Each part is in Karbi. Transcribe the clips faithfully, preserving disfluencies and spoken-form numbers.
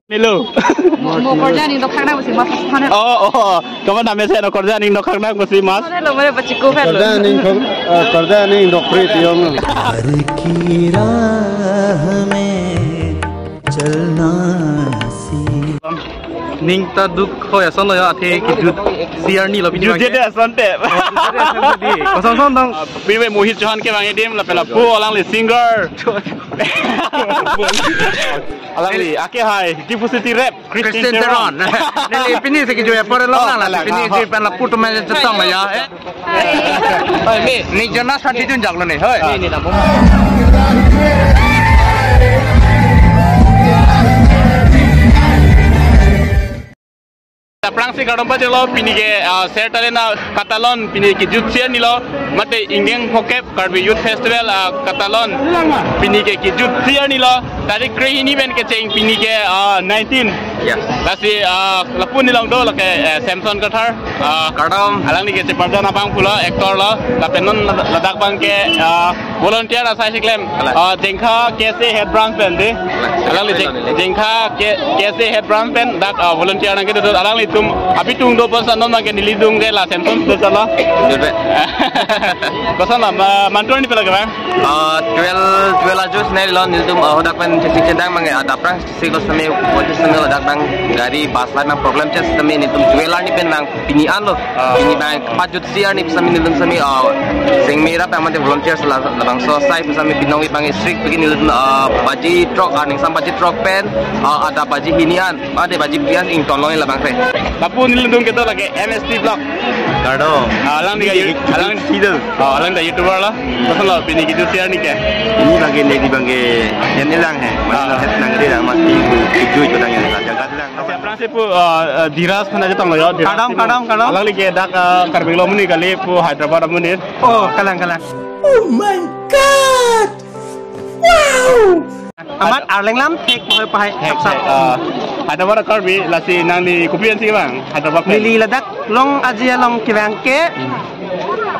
Melo. Mo korja aning dokhak nang pusi mas phone. Oh, oh. Kaman name se no korja aning dokhak nang pusi mas. Phone lo mane pachiko phone lo. Korja aning thok, eh, korja aning dokpre tiyong. प्यार की राह में चलना सीख। Ning ta duk hoi ason lo ya, athe kejut C R ni lo pini. Jut abang je ke? De ason te. Oh, jut je ason te di. Koson son dong. Ah, pive Mohit Chauhan kevang adim lapen lapu alangli singer. Alangli ake hai, Dipucity rap, Christian Christian Teron. Teron. Neli pini si kejut apor lo. Oh, lang la, alang, pini ah, kejut pen lapu atum chetong lo ya, eh. Oi, mi. Ni Jonas Phanthi dunjak lo ni, hoi. Ni, ni, namu. Aphrangsi kardom pajirlo, pini ke, ah, Ser Talent, ah, Katalon, pini kejut C R ni lo, mate ingdeng phokep Karbi Youth Festival, ah, Katalon, pini ke kejut C R ni lo, tarik krehini pen kecheng pini ke, ah, nineteen. Yes. Lasi, ah, lapu neli along do lake, eh, Samson Kathar. Ah, kardom. Alangli ke cheparda abang pulo, actor lo, lapen non ladak abang ke, ah, volunteer asai si klem. Ala. Ah, Jengkha K S A head branch pen de. Ala. Alangli Jeng-, Jengkha K-, K S A head branch pen dak, ah, volunteer nangkedo, alanglitum abitung do pon sa non abang ke neli adung ke la Samson do chalo. Jut be. Koson la, ma-, mantur ni pela ke bang? Ah, twelve, twelve ajus neli lo nelitum, ah, hadak pen chesik chedang abang ke, ah, aphrang siklo sami, pojus sami ladak abang gari bus line abang problem chot sami nelitum twelve arni pen nang pini an lo. Ah. Pini abang pajut C R ni sami nelitum sami, ah, sengmera abang mate volunteers la, labangso asai sami binong abang strict begini nelitum, ah, baji throk, ah, aning sam baji throk pen, ah, adap baji hini an, mate baji phli an ingtonlong labang se. Lapu nelitum kedo lake M S T vlog. Kardom. Ah, alangli ke, ini alang, ini, oh, alangli ta YouTuber lo. Koson lo pini kejut C R ni ke? Ini abang ke, ini abang ke, yang hilang he. Mana, ah, het nang dia masih tujuh itu tanya, jaga hilang. Aphrangsi pu, ah, ah, Dhiras aphan chetong lo ya, Dhiras. Kardom, Timung. Kardom, kardom. Alangli ke dak, ah, Karbi Anglong amonit kali, pu Hyderabad amonit. Oh, kalang, kalang. Oh my God! Wow! Amat arleng lam thek pahai pahai. Thek, thek, ah, Hyderabad Karbi, lasi nangli kopi ansi vang Hyderabad pen? Neli ladak Long Aji along kevang ke. Hmm.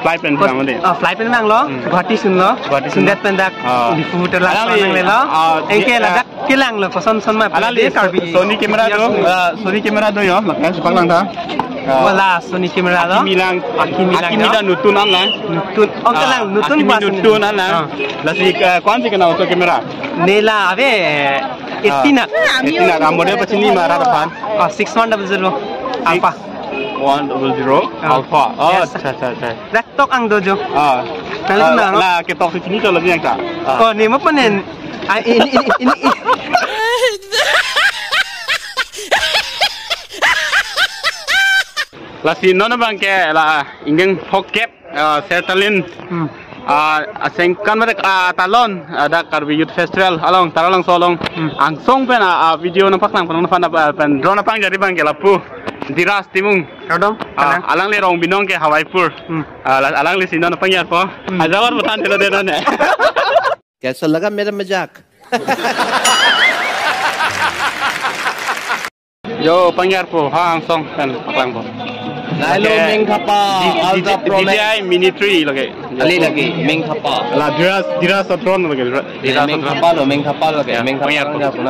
Flight pen vang mate? Oh, flight pen vanglo. Hmm. Guwahati sunlo. Guwahati sunlo. Sundet pen dak. Ah. Diphu terlak. Alangli, nang lelo. Ah, anke, ah, ladak kelang lo, koson son ma, alangli Karbi. So-, Sony camera do, ah, Sony camera do yo, makan sepak lang ta. Ah. Wala, Sony camera do. Akimi lang. Akimi lang, Akimi yo. Dak nutun an lang. Nutun. Oh, ah, kelang, nutun Akimi ba Sony. Nutun an lang. Ah. Lasi, ah, ko-ansi kenang oso camera? Nela ave, ah, eighteen na. Eighteen na, ah, model pachini ma rat aphan? Ah, six one double zero. Six. Alpha. One double zero. Ah. Alpha. Oh, yes. Acha, acha, acha. Dak tok ang dojo. Ah. Kali, ah, na, la ketok si chini cholo ni ta. Ah. Oh, ni mo panen. Ah, ini, ini, ini, ini. Lasi non abang ke la ingdeng phokep, ah, Ser Talent. Hmm. Ah, asengkan mate, ah, Talon, ah, dak Karbi Youth Festival along, Talon along so along. Hmm. Angsong pen, ah, ah, video nangpaklang pen, nangpan, ah, pen drone nangpangjari abang ke lapu Dhiras Timung. Kardom, ah, kalang. Alangli rong binong ke Hawaipur. Hmm. Ah, la-, alangli si non nangpangjapon. Hmm. Ajawar bhutan telo de non ne. कैसा लगा मेरा मजाक? Yo, pangjapon, ha, angsong pen paklangpon. Lahelo, okay. Meng Thapa, di, di, Ultra di, Pro Max. D J I Mini three lake. Kali lagi, Meng Thapa. La Dhiras, Dhiras Sotron lake, Dhiras, eh, Dhiras Meng Sotron. Thapa lo, Meng Thapa lo, ya, Meng Thapa pangjapon.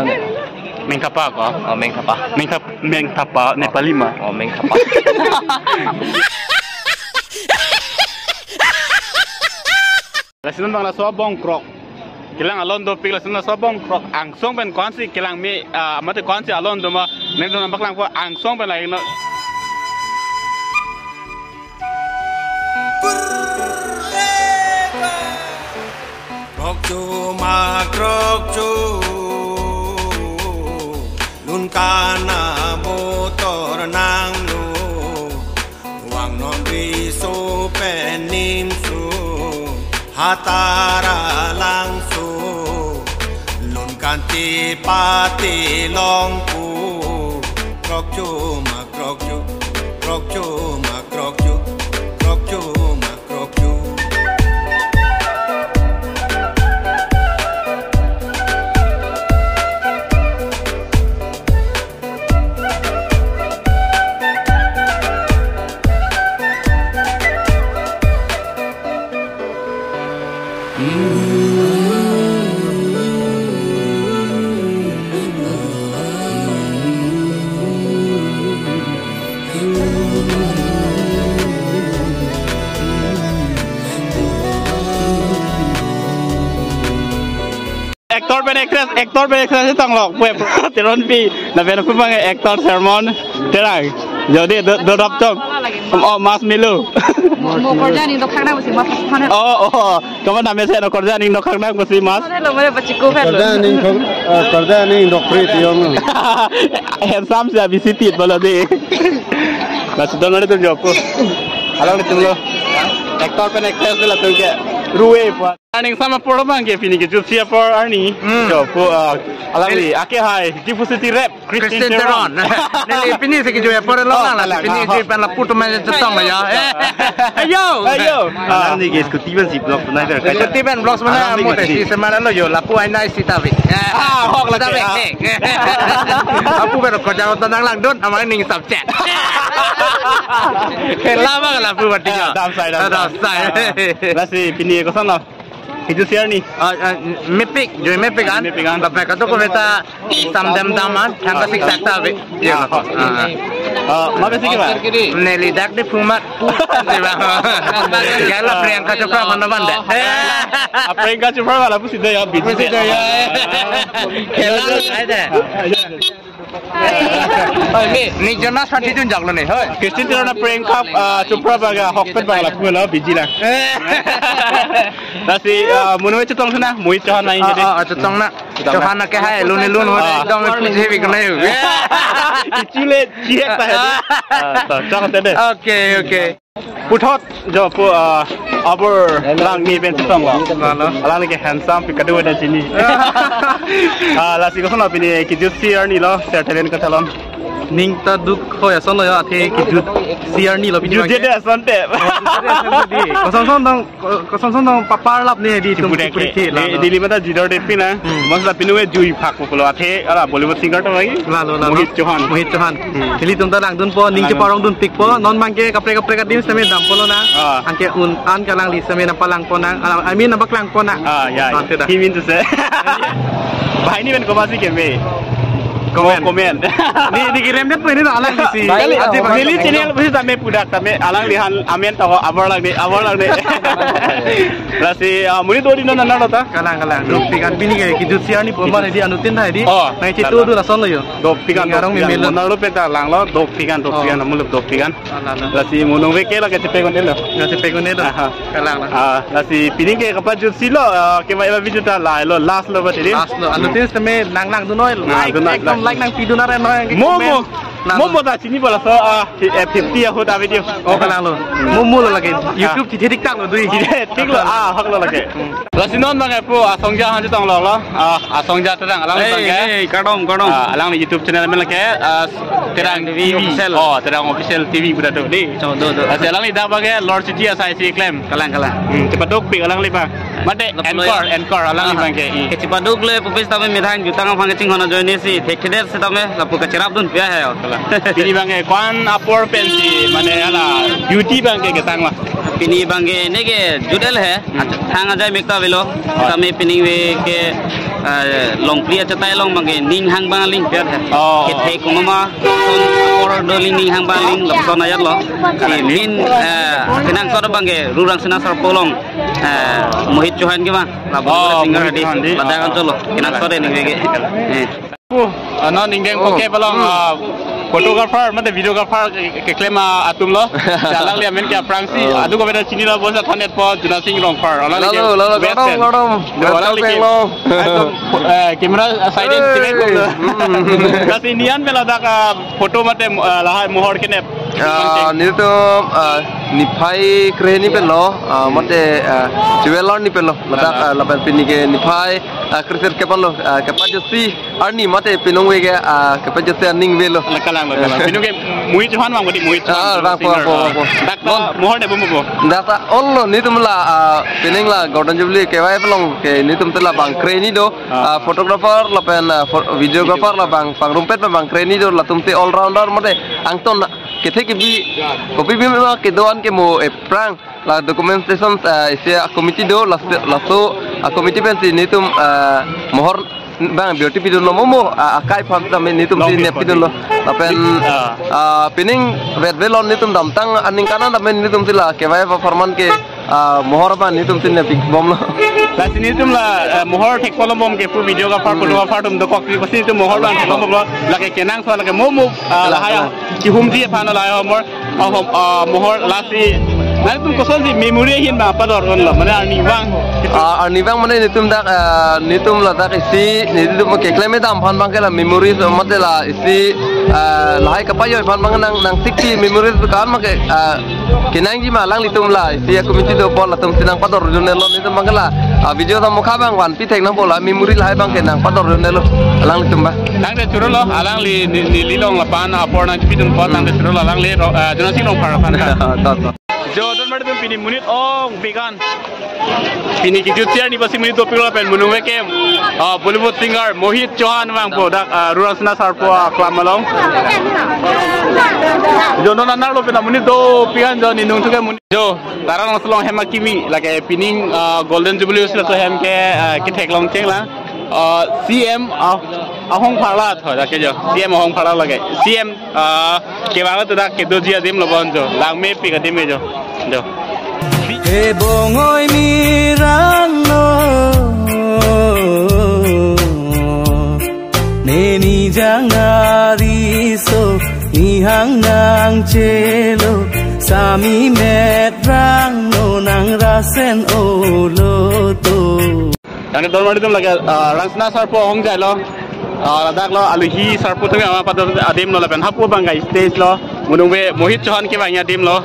Meng Thapa ko? Oh, Meng Thapa. Meng Thap-, Meng Thapa, oh. Nepali ma. Oh, Meng Thapa. Lasi non abang laso abong krok. Kelang alon dopik, lasi non laso abong krok. Angsong pen ko-ansi kelang me, ah, mate ko-ansi alon doma, nangtum nangpaklangpo angsong pen lagi no. Krokchu ma krokchu, lun kana botor nanglo. Vangnon riso pen nimso, hatar alangso, lun kanti pati longpo, krokchu ma krokchu, krokchu ma krokchu, krokchu ma krokchu. Actor pen actress, actor pen actress tong lok. Pu Teronpi, lapen pu bang actor Sermon Terang. Jadi do do dap tom. Oh, Mas Milu. Mo korja ni dok thang na si Mas Mas. Oh, oh. Kamu nama saya no korja ni dok thang na si Mas. Mana lo mana pachiku pen lo. Korja ni dok, eh, korja ni dok free tiong. Handsome siya bisi tit bolo di. Mas don ada tu joko. Alanglitum lo. Actor pen actress lo tu ke. Rue pa. Aning sama poro bang ke pini kejutsi apor arni. Hmm. Jo pu, ah, alangli ake hai, Difu City Rep, Christine Christine Teron. Teron. Neli pini si kejut apor lo Oh, lang, kalang, pini ah, jui ah. Pen lapu tu main chetong ya. Eh. Ayo. Ayo. Ah. Alangli ke scooty pen si vlog punai ter. Scooty pen vlog mana Alangli mo te mati. Si semana lo yo lapu ai nai si tabi. Ah, hok lagi, Tabi. Ah. Eh. Lapu pen ko jang tonang langdun ama ning subject. Lama lapu mati ya. Dam sai, dam Ah, dam sai. Sai. Ah. Lasi pini koson lo. Kejutsi arni. Ah, ah, mepik, jui mepik an. Mepik an. Lapen kato ko beta samdam daman, thang ka siksak ta be. Ya. Ah, ah. Ah, ma besi ke ba? Neli dak di phumat. Gala Priyanka Chopra mana bande. Ah, Priyanka Chopra wala pusi do ya, biji Pusi do ya. Kela ada. Oi, mi, ni Jonas Pati tun jak lo ni, hoi. Christine Teron, Priyanka, ah, Chopra bang ahokpet bang lapu lo, biji lang. Lasi, ah, munu chetong sana, Mohit Chauhan nai Ah, hede. Ah, ah, chetong na. Chetong na. Chauhan na ke hai, lun lun ho, Ah. Dong pun jebi kena yu. Ichule, chiek ta hede. Ah, to, chong te de. Okay, okay. Puthot jo pu, ah, abor langni pen chetong lo. Lalo. Alangli ke handsome pi kadu ada chini. Ah, lasi koson lo pini kejutsi arni lo, ser thelen kachalon. Ning ta duk hoi ason lo ya athe kejutsi arni lo pini Juje bang ke. De ason te. Oh, juje de ason te di. Koson son dong, koson son dong papar lap ni di tum Chipudek. Chipudek ke, Di, lalo. Dili mata jidor de pina. Hmm. Mas la pinu jui phak pulo athe, ala Bollywood singer to lagi. Lalo, lalo. Mohit Chauhan. Mohit Chauhan. Hmm. Ilitum ta langdun po, ning Langdun. Cheparong dun pik po, non bang ke kaprek kaprek adim sitame dampo lo na. Ah. Anke un an ke alangli sitame nangpalang po na, ah, I mean nangpaklang po na. Ah, ya, Ah, ya. Tidak. He mean to say. Bahai ni pen komat si keme. Comment. Comment. Di, di kirem det po ini alangli si. Baik, Kali, ah, Ati, comment. Neli channel pusi tame pudak tame alangliphan amen tahu abor langni, abor langni. Lasi, ah, muni do di non nana ta. Kalang, kalang. Dopik an pini ke kejutsi arni po mar di anuttin tha di. Oh, Nang chitu lalo. Du lason lo yo. Dopik an, Ning arong dopik an. Mimelo. Mona lo peta lang lo, dopik an, dopik an, Oh. Amul dopik an. Ah, lalo. Lasi monung veke lo ke chepe konde lo. Ya chepe konde lo. Aha. Kalang lo. Ah, lasi pini ke kapajutsi lo, ah, kema eva video ta la lo, last lo ba tiri. Last lo. Anuttin sitame nang langdun noi, Nang like, langdun noi, ekdom like. Like nangpi dun nang noi, Mo, comment. Mo. Lalo. Mo, mo ta chini bala so, ah, fi-, eh, fifty ahut a video. Oh, kalang lo. Mo, mo lo lake. Ah. YouTube ti thedik tang lo dui. Thedik lo, ah, hok lo lake. Lasi non bang epu, ah, asongja han chetong lo lo. Ah, asongja Terang alangli Hey, bang ke. Hey, kardom, kardom. Ah, alangli YouTube channel amen lake, ah, Terang Terang T V T V. Official. Oh, Terang Official T V pu ta do di. Cho, do, do. Lasi alangli dak bang ke Lord City asai si klem. Kalang, kalang. Hmm, chepaduk pik alangli bang. Mate Lapu lo anchor, ya. Anchor alangli Ah. Bang ke. Hmm. Ke chepaduk le pupis tame methang jutang aphan kachinghon ajoine si thekthedet sitame lapu kacherap dun pia hai yo. Kalang. Pini bang ke ko-an apor pensi mane ala beauty bang ke ketang la. Pini bang ke ne ke jut el he. Hmm. Thang ajai mek ta avelo. Oh. Tame pini ve ke, eh, longpli achatai along bang ke ning hang bang aling piat he. Oh. Kethe kongoma, son apor do aling ning hang bang aling lapson ayat lo. Si min, eh, kenangsot bang ke Rurang Sena Sarpo along, eh, Mohit Chauhan ke bang. Lapu Oh, singer Mohit di. Chauhan di. Ladak Ah. Anchot lo. Kenangsot de ning ve ke. Eh. Oh, ano ningdeng Oh. Poke balong, Hmm. Ah, photographer, mate videographer ke, keklem, ah, atum lo. Alangli amen ke aphrangsi, Oh. Adu ko beda chini lo bosa thanet po, Juna Sing Rongphar. Alangli Lalo, ke lalo, West kardom, End. Kardom. Do, alangli ke Kardom, lo. Atum, eh, camera side in Hey. Sibek lo. Hmm. Lasi nian mela dak, ah, photo mate, ah, lahai mohor kenep. Ah, nelitum, ah, niphai krehini pen lo, ah, mate, ah, chuvelar ni pen lo. Ladak, Ladak. Ah, lapen pini ke niphai, ah, kre-sirkep pen lo, ah, kepajutsi arni mate pinong ve ke, ah, kepajutsi aning ve lo. La kalang lo, kalang. Pinu ke Mohit Chauhan bang, berarti Mohit Chauhan Ah, bang, singer. Bang, bang, bang. Dak ta Bon. Mohor ne bum bum. Dak ta on lo nelitum la, ah, pining la Golden Jubilee kevai along ke nelitum te la bang krehini do, Ah. Ah, photographer lapen, ah, pho-, videographer la bang pangrumpet bang krehini do latum te all rounder mate angton kethe kebi kopi bi ma kedo-an ke mo aphrang la documentation, ah, isi a committee do laso, laso a committee pensi nelitum, ah, mohor bang beauty pidun lo mo mo, ah, akai aphan tame nelitum si Long nep pidun lo. Lapen, Ah. Ah, pining vet velon nelitum damtang aningkan an tame nelitum si la kevai performance ke, ah, mohor aphan nelitum si nep bom lo. Lasi nelitum la, eh, mohor thek polom bom ke pu video kapar, hmm, photo kapar atum dokok si, lasi nelitum mohor abang thek polom bom lo, lake kenangsot lake mo mo, ah, la, lahai, la, kehumji aphan lahai homor, ah, hom, ah, mohor lasi. Nelitum kosonsi memory ahin bang pador-un lo, mane arnivang. Ah, arnivang mane nelitum dak, ah, nelitum ladak isi, nelitum keklem kedam aphan bang ke la memories mate la isi, ah, lahai kapajoi aphan bang nang, nang sikti memories kan make, ah, kenangji ma alanglitum la, isi a-committee do apot latum si nang pador-un-e lo nelitum bang ke la, ah, video ta mokha bang vanpi thek nangpo la memory lahai bang ke nang pador-un-e lo alanglitum ba. Tangte churolo, alangli ne-, neli long lapen apor nangpidun apot, hmm, tangte churolo, alangli ro-, ah, Jonasing Rongphar aphan. To, to. Jo, don mari tum pini monit ongpik an. Pini kejut si arni basi monit dopik lo lapen monit ave ke, ah, Bollywood singer Mohit Chauhan vangpo, dak, ah, Rurangsina Sarpo aklam along. Jo, non anerlo pen monit dopik an jo, ne nungthu ke monit. Jo, Taralangso along hem akimi, lake pining, ah, Golden Jubilee si laso hem ke, ah, ketheklong cheng lang. Ah, C M, ah, ahong pharla tho, lake jo. C M ahong pharla lake. C M, ah, kevang tu dak kedoji adim lo bon jo. Langmepik adim jo. Jo. Ebong oi mirang no, neni jangari so, nihang nang chelo, sami met rang no nang rasen olo to. Yang kedua mari tum lake, ah, Rurangsina Sarpo ahongjai lo. Ah, ladak lo, aluhi Sarpo tum ama pador adim lo lapen hapu bang ke stage lo. Monit ave Mohit Chauhan kevang adim lo.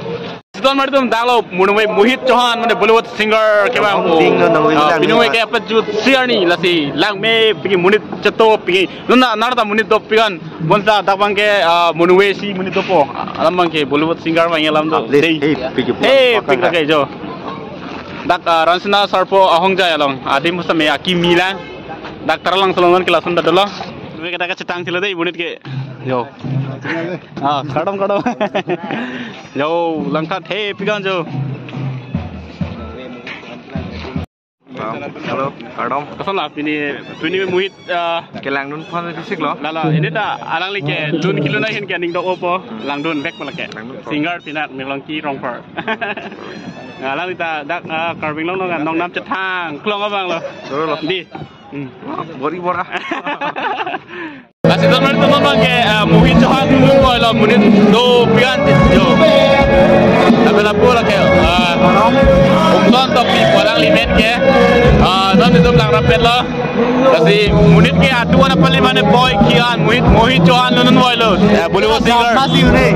Sidon mari tum dak lo, monit ave Mohit Chauhan, mane Bollywood singer kevang. Ding lo, nang ah, bilang pini ave ke apejut si arni lasi langmepik monit cheto pik. Nona narta monit dopik an. Bonta dak bang ke, ah, monit ave si monit dopo. Alam bang ke Bollywood singer bang alam do. At least, dei. Hey, pik, hey, pik lake jo. Dak, ah, Rurangsina Sarpo ahongjai along adim pusame akimi lang. Dak Taralangso along ke lason ta dolo. Nui ke dak kachetang chelo dei monit ke. Jo. Ah, kardom, kardom. Jo, langkhat, hey, pik an jo. Hello, kardom. Koson la pini, pini Mohit, ah, kelangdun aphan bisik lo. Lala, ini ta alangli ke dun kilo na hin ke ning dok opo, langdun bek pala ke. Langdun po. Singer pinak Milongki Rongphar. Alangli ta dak, ah, Karbi Anglong nong, nong nam chethang, klong abang lo. Dolo lo. Di. Hmm. Bori bora. Lasi don mari tum bang ke, ah, Mohit Chauhan nunun voi lo monit dopik an jo. Tapi lapu lake, ah, umton topi porang limen ke, ah, non itu belang rapet lo. Lasi monit ke atu ana pali mane boy kian Mohit, Mohit Chauhan nunun voi lo. Eh, Bollywood singer. Masih ure.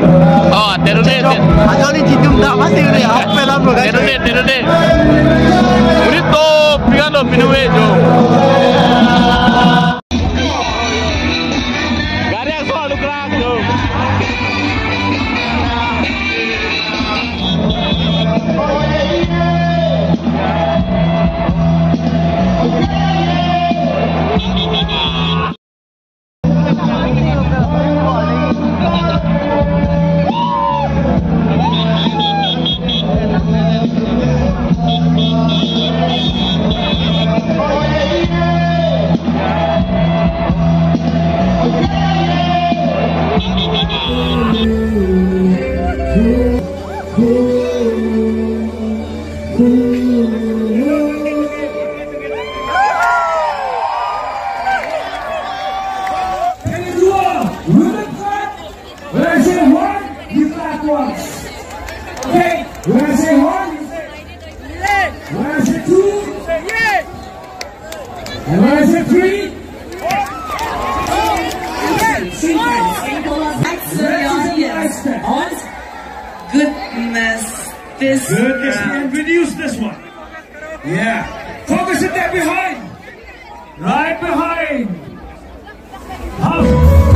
Oh, terus deh. Ajoli jitum dah masih ure. Apa lah bukan? Terus deh, terus deh. Monit dopik an lo pini ave jo. Gari yang soal lukrak tu. When I say one, you clap once. Okay? When I say one, you say yes. When I say two, you say yes. And when I say three, sing, sing, sing. That's, uh, yeah, yes. On. Goodness, this round. Goodness, we can reduce this one. Yeah. Focus it there behind. Right behind. Half.